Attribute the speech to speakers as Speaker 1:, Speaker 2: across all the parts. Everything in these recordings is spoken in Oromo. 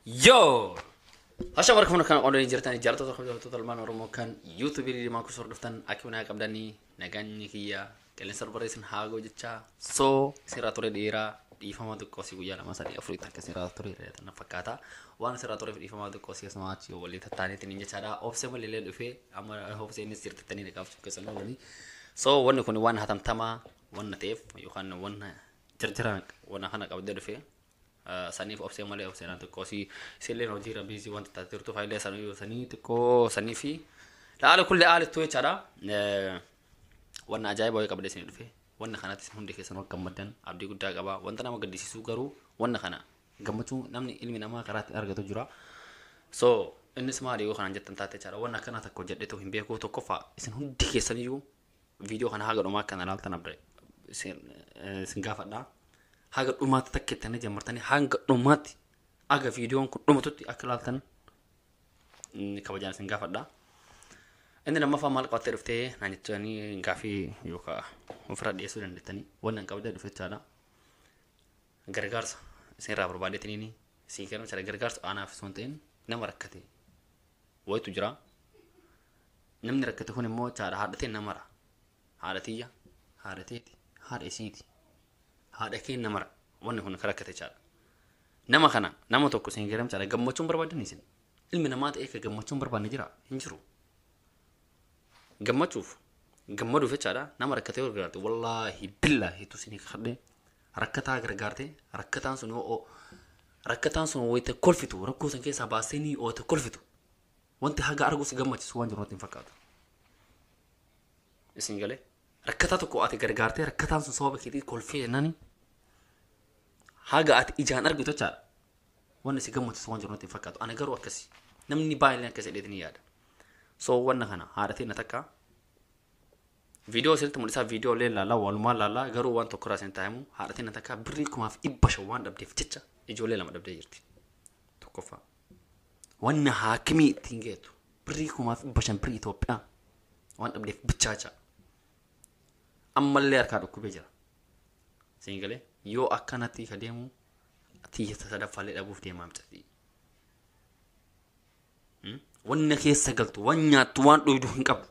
Speaker 1: Yoo! Hasha barka kan qodanii jirtan jaallattoota kabajamtoota ilmaan Oromoo kan yuutuubii diimaa kusur dhuftan akka qabdanii nagaanyi kiyya qilleensa barreessin haagoo jechaa soo sirraa ture dheeraa dhiifama xiqqoo si guyyaa 2 3 4 takka sirraa ture na fakkaata waan sirraa tureef dhiifama xiqqoo si asuma achi walii tattaaneetiin jechaadha. Obsee malee dhufee amma obsee innis jirtanii dhaqaaf keessan oolanii soo wanni kun waan hatamtamaa wanna ta'eef yookaan wanna jarjaraan wanna kana qabdee dhufee saniif obsee malee obsee xiqqoo si isillee hojii rabbii wanta taate jirtu faayidaa sanii sanii xiqqoo sanii fi laala kullee aalittuu jechaadha. Wanna ajaa'iba wayii qabdee isin dhufe wanna kanatti hundi keessan akka gammaddan abdii guddaa qaba. Wanta nama gaddisiisu garuu wanna kana gammachuu namni ilmi namaa karaa ittiin argatu jira. So innis maali yoo kanaan jettan taate jechaadha. Wanna akkanaa takka hojjedheetu hin beeku. Tokkoffaa isin hundi keessaniyyuu viidiyoo kana haga dhumaa akkana ilaaltan abdee isin gaafadha. Haga dhumaatti takka itti jammartanii hanga dhumaatti aga viidiyoon kun dhumatutti akka ilaaltan kabajaan isin gaafadha. Inni lammaffaa maal qabattee dhuftee naan jettanii gaafii yookaan ofirraa dhiyeessuu dandeettanii wanni an qabdee dhufe jechaadha. Gargaarsa isin irraa barbaadeetiniini isin kennu jechaadha. Gargaarsa aanaaf osoo hin ta'in nama rakkate wayitu jira. Namni rakkate kun immoo jechaadha haadha namara. Haadha tiyya, haadha teeti, haadha isiiti. Haadha kee namara wanni kun kan rakkate jechaadha. Nama kana nama tokko isin kennu jechaadha. Gammachuun barbaadan isin. Ilmi namaa ta'ee kan gammachuun barbaanne jira hin jiru. Gammachuuf gammaduuf jechaadha nama rakkatee gargaarte wallaahi billaahi tu isin kadhee rakkataa gargaarte rakkataan sun yoo rakkataan sun wayita kolfitu rakkoo san keessaa baasee ni wayita kolfitu wanti haga arguu si gammachiisu waan jiru natti hin fakkaatu. Isin galee rakkataa tokko ati gargaartee rakkataan sun sababa keetii kolfee jennaan haga ati ijaan argitu jechaadha wanni si gammachiisu waan jiru natti hin fakkaatu. Ani garuu akkasi namni baay'een akkas jedheetiin yaada. So wanna kana haadha na takka viidiyoo isinitti mul'isaa viidiyoo illee ilaalaa walumaa ilaalaa garuu waan tokko irraa isin taa'imu haadha na takka birrii 1500 waan dhabdeef jecha ijoollee 2 dhabdee jirti. Tokkoffaa wanna haakimii ittiin geetu birrii 1500 birrii Itoophiyaa waan dhabdeef bichaacha ammallee harkaa dhukkubee jira. Isin galee yoo akkanatti ka deemu tiyya sadaffaallee dhabuuf deemaa micatti. Wanna keessa galtu waan nyaattu waan dhugdu hin qabu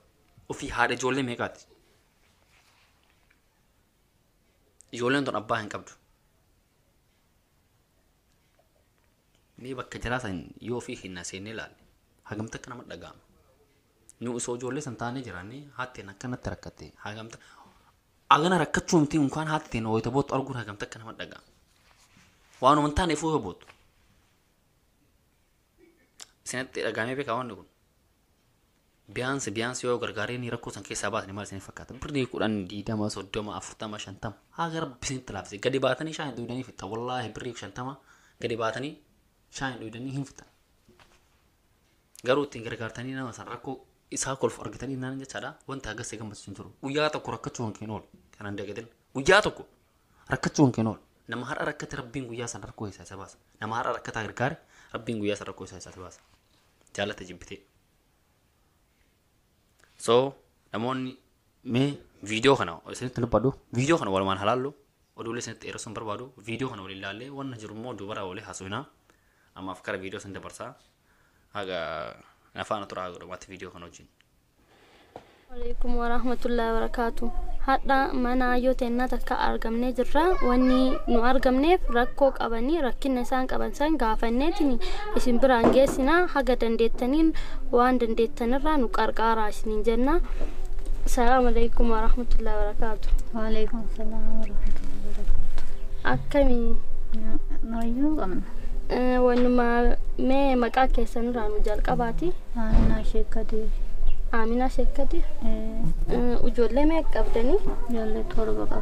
Speaker 1: ofii haadha ijoollee meeqaati. Ijoolleen tun abbaa hin qabdu. Mee bakka jaraa san yoo ofii hin seennee ilaalle hagamta akka nama dhaga'ama. Nu osoo ijoollee san taanee jiraannee haatteen akkanatti rakkatte hagamta agana rakkachuu miti unkaan haatteen wayita boottu arguun hagamta akka nama dhaga'ama. Waanuma hin taane ifuu boottu. Isinatti dhagahamee beekaa wanni kun. Biyaansi biyaansi yoo gargaaree ni rakkoo san keessaa baasne maal isin fakkaata? Birrii 10, 20, 30, 40, 50 haga rabbi isinitti laafise gadi baatanii shaayii dhuydanii fitta. Wallaahi birrii 50 gadi baatanii shaayii dhuydanii hin fixan. Garuu ittiin gargaartanii nama san rakkoo isaa kolfu argitanii naan jechaadha. Wanta hagas si gammachiisu hin jiru. Guyyaa tokko rakkachuu hin oolu. Kanaan dagatin. Guyyaa tokko rakkachuu hin oolu. Nama har'a rakkate rabbiin guyyaa san rakkoo isaa isa baasa. Nama har'a rakkataa gargaare rabbiin guyyaa san rakkoo isaa isa baasa. Jaalata jibbitee. So namoonni mee viidiyoo kana isinitti dubbadhu viidiyoo kana walumaan halaallu oduulee isinitti dheeressuu hin barbaadu viidiyoo kana waliin ilaallee wanna jiru immoo dubara walii haasofnaa ammaaf kara viidiyoo isin dabarsaa haga nafaana tura haga dhumaatti viidiyoo kana wajjin.
Speaker 2: Alaikum warahmatullahi wabarakatuh. Hadha mana yoo teennaa takka argamnee jirra. Wanni nu argamneef rakkoo qabanii rakkina isaan qaban san gaafanneetiin isin biraan geessinaa haga dandeettaniin waan dandeettanirraa nu qarqaaraa isiniin jenna. Salaamu alaikum warahmatullahi wabarakatuh.
Speaker 3: Waalaikum salaam warahmatullahi wabarakatuh.
Speaker 2: Akkamii?
Speaker 3: Nooyyuu qabna.
Speaker 2: Wanuma mee maqaa keessanirraa nu jalqabaati.
Speaker 3: Aminaa Sheekkatii.
Speaker 2: Aminaa Sheekkatii. Ijoollee meeqa qabdanii?
Speaker 3: Ijoollee 7 qaba.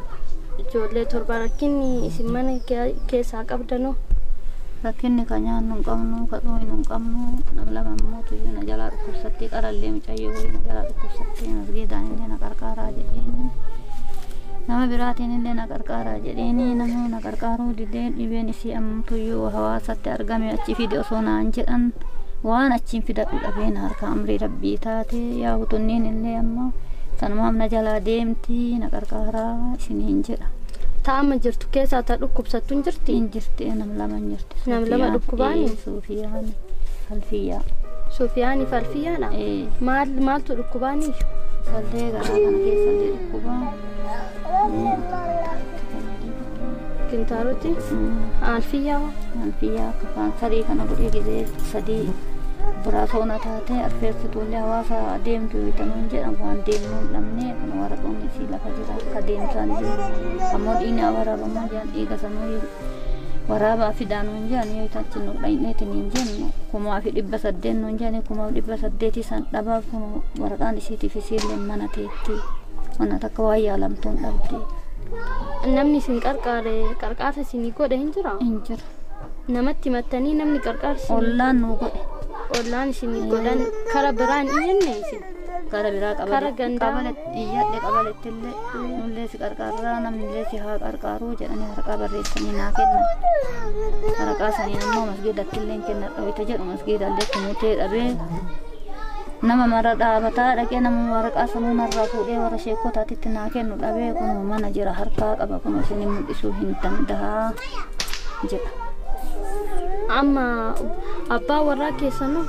Speaker 2: Ijoollee 7 rakkinni isin mana keessaa qabdanoo?
Speaker 3: Rakkinni kan nyaannu hin qabnu, kan dhugnu hin qabnu, nama lama immoo tuyyuu na jalaa dhukkubsattee qarallee mucayyoo wayii na jalaa dhukkubsattee masgiidaan illee na qarqaaraa jedheen. Nama biraatiin illee na qarqaaraa jedheeni nama na qarqaaruu didee dhibeen isii ammutuyyuu hawaasatti argame achi fide osoo naan jedhan waan achiin fidadhu dhabeen harka amrii rabbii taate yaa hutunniin illee ammoo sanumaaf na jalaa deemti na qarqaaraa isiniin jedha.
Speaker 2: Taa'ama jirtu keessaa ta dhukkubsattu hin jirti?
Speaker 3: Hin jirti, nam lama hin jirti.
Speaker 2: Nam lama dhukkubaani?
Speaker 3: Suufiyaan, Alfiyyaa.
Speaker 2: Suufiyaanii fi Alfiyyaadha? Maal maaltu dhukkubaanii?
Speaker 3: Sallee garaa kana keessa illee dhukkubaa.
Speaker 2: Kintaaroti? Alfiyyaa hoo?
Speaker 3: Alfiyyaa akka kaansarii kana godhee gizee sadii biraasoo taate arfeessituullee hawaasa deemtu bitanuun jedhan waan deemnu hin dhabne kun waraqoonni isii lafa jira akka deemsaan jiru ammoo dhiigni waraabamaa jiran dhiiga sanuu waraabaa fidaa nuun jedhan yoo achi nu dhaqneetiin hin jennu 1800 nuun jedhan 1800 san dhabaaf kun waraqaan isiitiif isiillee mana teetti mana takka waan yaalamtuun dhabde.
Speaker 2: Namni isin qarqaare qarqaarsa isinii godhe hin jiraa?
Speaker 3: Hin jiru.
Speaker 2: Namatti himattanii namni qarqaarsa isinii
Speaker 3: Ollaan nuu godhe.
Speaker 2: Ollaan isinii godhan kara biraan iyyannee isin?
Speaker 3: Kara biraa
Speaker 2: Kara
Speaker 3: qabale
Speaker 2: gandaa.
Speaker 3: qabale iyyadhe qabaletti illee nullee si qarqaarraa namnillee si haa qarqaaruu jedhanii waraqaa barreessanii naa kennan. Waraqaa saniin ammoo masgiidatti illee hin kennadha wayita jedhu masgiidallee kumutee dhabee nama mara dhaabataa dhaqee nama waraqaa sanuu narraa fuudhee warra sheekotaatitti naa kennu dhabee kun mana jira harkaa qaba kun isin mul'isuu hin danda'a jedha.
Speaker 2: Amma abbaa warraa keessanuu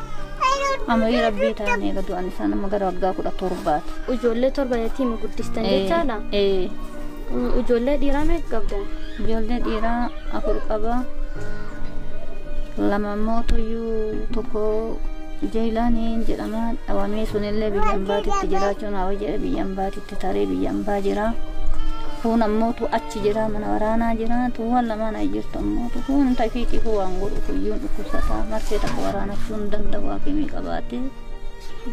Speaker 3: Amrii rabbii taanee eega du'an isaan amma gara waggaa 17ti.
Speaker 2: Ijoollee torba yatiima guddistan jechaadha?
Speaker 3: Ee.
Speaker 2: Ijoollee dhiiraa meeqa qabdan?
Speaker 3: Ijoollee dhiiraa afur qaba. Lama immoo tuyyuu tokko Jeelaaniin jedhama dhawamee sunillee biyya ambaatitti jiraachuun haa jedhe biyya ambaatitti taree biyya ambaa jira. Kun ammoo tu achi jira mana waraanaa jira tuuwwan lamaan ayi jirtu ammoo tu kun tafiitii kun waan godhu kuyyuun dhukkubsataa marsee takka waraanachuu hin danda'u hakimii qabaatee.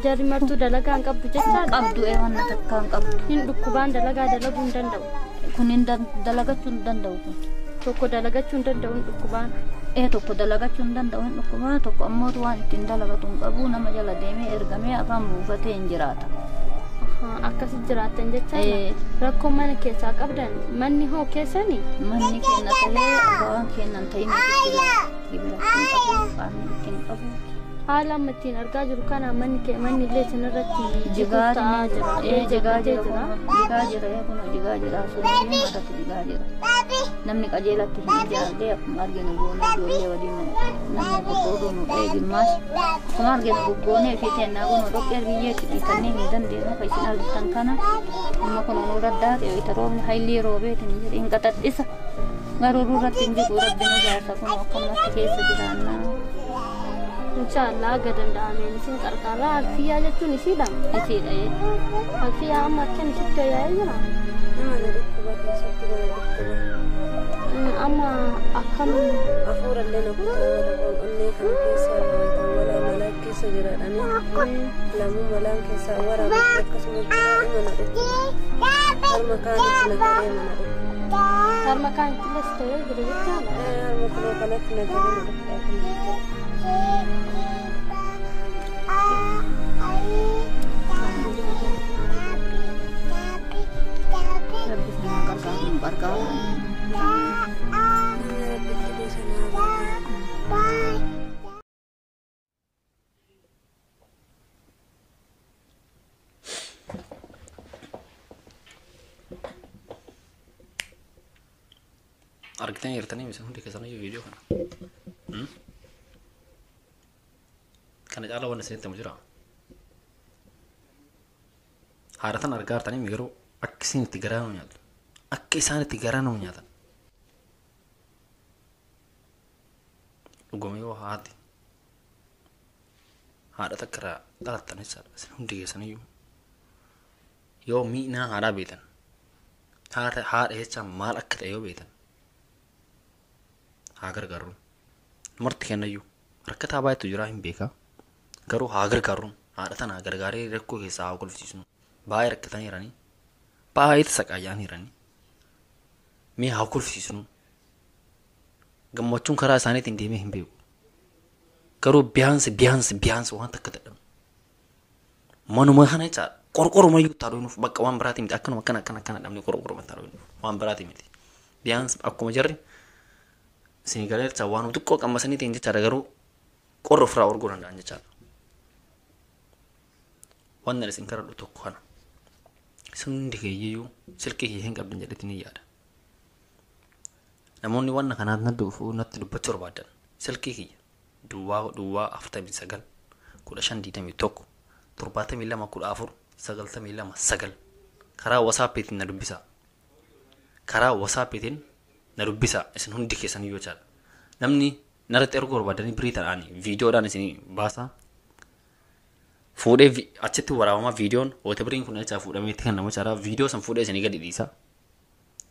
Speaker 2: Jarri martuu dalagaa hin qabdu jechaadha?
Speaker 3: Qabdu ee waan takka hin qabdu.
Speaker 2: Hin dhukkubaan dalagaa dalaguu hin danda'u.
Speaker 3: Kun hin dalagachuu hin danda'u kun.
Speaker 2: Tokko dalagachuu hin danda'u hin dhukkubaan.
Speaker 3: Ee tokko dalagachuu hin danda'u hin dhukkubaa tokko ammoo waan ittiin dalagatu hin qabu nama jala deemee ergamee afaan buufatee hin jiraata.
Speaker 2: Akkasi jiraattan jechaadha. Rakkoo mana keessaa qabdan manni hoo keessanii?
Speaker 3: Manni keenya ta'ee abbaan keenya hin ta'in gibira hin qabu qaamni ittiin qabu.
Speaker 2: Haala amma ittiin argaa jiru kana manni kee manni illee isinirratti jigaa ta'aa jira.
Speaker 3: Ee jigaa jira jigaa jira kun jigaa jira suurri matatti jigaa jira. Namni qajeelatti hin ijaarree akkuma arginu goone ijoollee waliin namni gurguddoo nu dha'e gimaash akkuma arginu guggoonee fi teennaa kun dhoqqee biyyeetti dhiitannee hin dandeenyu kan isin argitan kana amma kun nu daddaaqe itti roobni haylii roobeetiin jedhe hin qaxaxxisa garuu irratti hin jigu rabbi nu jaarsa kun akkanumatti keessa jiraannaa.
Speaker 2: Inshaallah aga danda'ameen isin qarqaarraa Alfiyyaa jechuun isiidha.
Speaker 3: Isiidha.
Speaker 2: Alfiyyaa amma akkam isitti wayyaa'ee jira?
Speaker 4: Nama na dhukkuba keessatti nama dhukkuba.
Speaker 2: Amma akkam
Speaker 4: Hafuurallee na kutaa warra onnee kana keessa raawwatan walaa malaa keessa jiraadhanii lamuu malaan keessaa waraabatti akkasuma jiraadhu mana dhukkuba. Harma kaanitti na taree mana dhukkuba.
Speaker 2: Harma kaanitti illee si ta'ee jira jechaadha?
Speaker 4: Harma kunoo kanatti na taree na dhukkuba.
Speaker 3: Rabbi sana qarqaaru nu qarqaaru.
Speaker 1: Argitanii jirtanii isin hundi keessaniyyuu viidiyoo kana. Kana caalaa wanni isinitti himu jira. Haadha tan argaa jirtanii garuu akka isin itti garaa nama nyaatu. Akka isaan itti garaa nama nyaatan. Dhuguma yoo haati haadha takka irraa dhalattan jechaadha isin hundi keessaniyyuu. Yoo miidhaa haadhaa beektan haadha haadha jechaan maal akka ta'e yoo beektan haa gargaarru. Marti kennayyuu rakkataa baay'eetu jira hin beekaa. Garuu haa gargaarru. Haadha tana gargaaree rakkoo keessaa haa kolfisiisnu. Baay'ee rakkatanii jiranii. Baay'ee tasaqaayyaa jiranii. Mee haa kolfisiisnu. Gammachuun karaa isaaniitiin deemee hin beeku. Garuu biyaansi biyaansi biyaansi waan takka dadhabu. Manuma kana jechaadha. Qorqorumayyuu itti haadhoinuuf bakka waan biraatii miti akkanuma akkana akkana akkana dhabnee qorqoruma itti haadhoinuuf waan biraatii miti. Biyaans akkuma jarri isin galee jecha waan xiqqoo qammasanii ta'in jechaadha garuu qorra ofirraa orguu danda'an jechaadha. Waan isin karadhu tokko kana. Isin hundi keeyyiyyuu silkii kiyya hin qabdan jedhetti ni yaada. Namoonni waan kanaaf natti dubbachuu barbaadan silkii kiyya duwwaa duwwaa 49 15 21 72 14 92 9 karaa WhatsAppiitiin na dubbisaa. Karaa WhatsAppiitiin na dubbisaa isin hundi keessan iyyuu jechaadha. Namni narratti erguu barbaadanii birii ta'anii viidiyoodhaan isin baasaa. Fuudhee achitti waraabamaa viidiyoon wata biriin kun jechaa fuudhamee itti kennamu jechaadha. Viidiyoo san fuudhee isinii gadi dhiisa.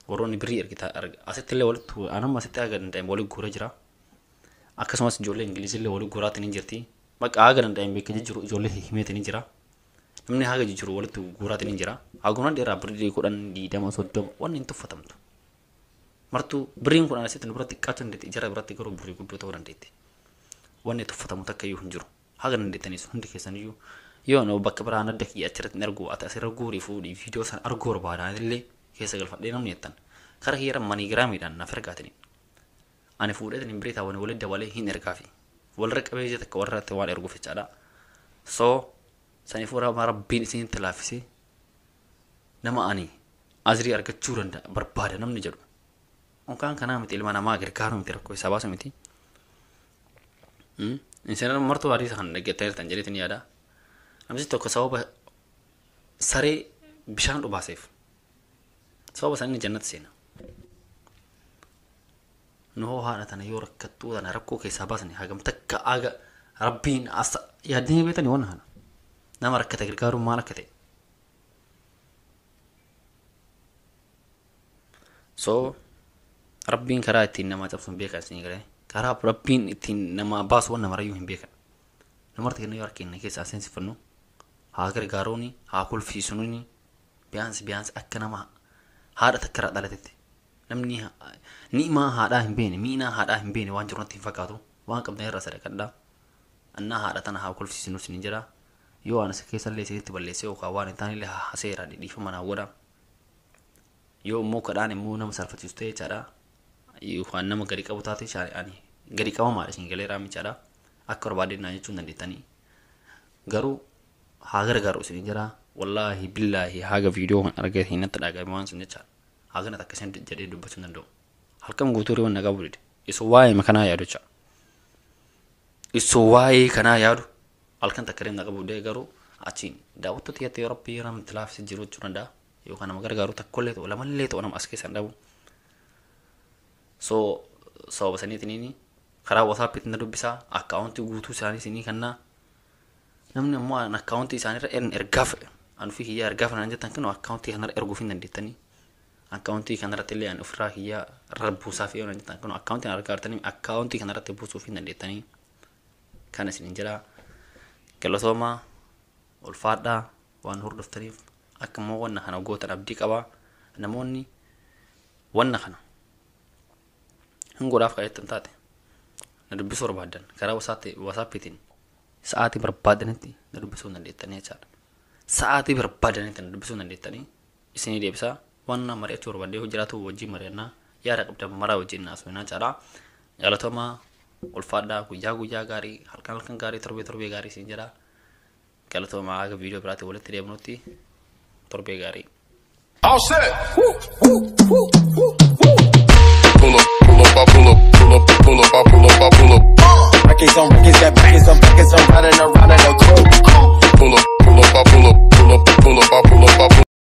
Speaker 1: Warroonni birii ergita asitti illee walitti anamma asitti haga danda'ame walitti guuree jira. Akkasumas ijoollee Ingilizii illee walitti guuraatiin hin jirti. Bakka haga danda'ame beekaa jijjiiru ijoollee himeetiin hin jira. Namni haga jijjiiru walitti guuraatiin hin jira. Haguma dheeraa birrii 10 20 30 wanni hin tuffatamtu. Martuu birriin kun asitti nu biratti xiqqaachuu dandeetti jara biratti garuu birrii guddoo ta'uu dandeetti. Wanni tuffatamu takka iyyuu hin jiru. Haga dandeettaniis hundi keessan iyyuu yoo nu bakka biraan adda kiyya achirratti hin argu ati asirra guurii fuudhii viidiyoo sana arguu barbaadan illee keessa galfadhee namni jettan kara kiyyara maniigiraamiidhaan naaf ergaatanii. Ani fuudheetiin birrii taawwan walitti dabalee hin ergaafi. Walirra qabee ija takka warra waan erguuf jechaadha. So saniif warra rabbiin isinitti laaffisee nama ani azrii argachuu danda'a barbaada namni jedhu. Onkaan kanaa miti ilma namaa gargaaru miti rakkoo isaa baasu miti. Isin martuu hadiisa kan dhaggeeffattan jedheetiin yaada. Namni tokko sababa saree bishaan dhubaaseef sababa isaanii jannata seena. Nu hoo haadha tana yoo rakkattuu tana rakkoo keessaa baasne hagam takka aga rabbiin as yaaddanii beektanii waan kana. Nama rakkate gargaaruun maal akka ta'e. So rabbiin karaa ittiin nama cabsu hin beekan isin galee karaa rabbiin ittiin nama baasu waan namarayyuu hin beekan. Namarti kennu yoo harkenne keessaa seensifannu haa gargaaruuni haa kolfiisuuni biyaansi biyaansi akka nama haadha takka irraa dhalatetti. Namni ni'imaa haadhaa hin beekne miinaa haadhaa hin beekne waan jiru natti hin fakkaatu waan qabdan irraa sadaqadhaa. Annaa haadha tana haa kolfiisinu isin jira. Yoo ani keessallee isinitti balleessee yookaan waan hin taanellee haa seera dhiifama naa godha. Yoo immoo kadhaan immoo nama sarfachiisu ta'e jechaadha. Yookaan nama gadi qabu taate ani gadi qabamaadha isin galee raamichaadha. Akka barbaadeen naa jechuun dandeettanii. Garuu haa gargaaru isin jira. Wallaahi billaahi haga viidiyoo kan argate hin natti dhagahame waan sun jechaadha. Haga natti akkasiin jedhee dubbachuu hin danda'u. Halkan guutuu riyoon na qabu dide. Isoo waa'ee kanaa yaadu jecha. Isoo waa'ee kanaa yaadu halkan takka reem na qabu dide garuu achiin daawwattoota yaatti yoo rabbii namatti laafisee jiru jechuu danda'a. Yookaan nama gargaaru takkollee ta'u lamallee ta'u nama as keessaa hin dhabu. So sababa saniitiin karaa WhatsAppiitiin na dubbisaa akkaawuntii guutuu isaanii isinii kennaa. Namni immoo akkaawuntii isaaniirra ergaaf an ofii kiyyaa ergaaf naan jettan kun akkaawuntii kanarra erguuf hin dandeettanii. Akkaawuntii kanarratti illee an ofirraa kiyyaa irra buusaaf yoo naan jettan kun akkaawuntii argaa jirtanii akkaawuntii kanarratti buusuuf hin dandeettanii. Kana isiniin jedha. Galatoomaa ulfaadhaa waan hordoftaniif akka immoo wanna kana gootan abdii qabaa. Namoonni wanna kana hin godhaaf kadhattan taate na dubbisuu barbaadan karaa WhatsAppiitiin sa'aatii barbaadanitti na dubbisuu dandeettanii jechaadha. Sa'aatii barbaadanitti na dubbisuu dandeettanii isinii deebisaa waan na mari'achuu barbaadde yoo jiraatu wajjin mari'annaa yaada qabdan maraa wajjin haasofnaa jechaadha. Galatoomaa ulfaadhaa guyyaa guyyaa gaarii halkan halkan gaarii torbee torbee gaarii isin jedha. Galatoomaa haga viidiyoo biraatti walitti deebinutti torbee gaarii.
Speaker 5: All set. Woo, woo, woo, woo, woo. Pull up, pull up, I pull up, pull up, pull up, I pull up, I pull up.
Speaker 6: Records on records, got records on records, I'm riding.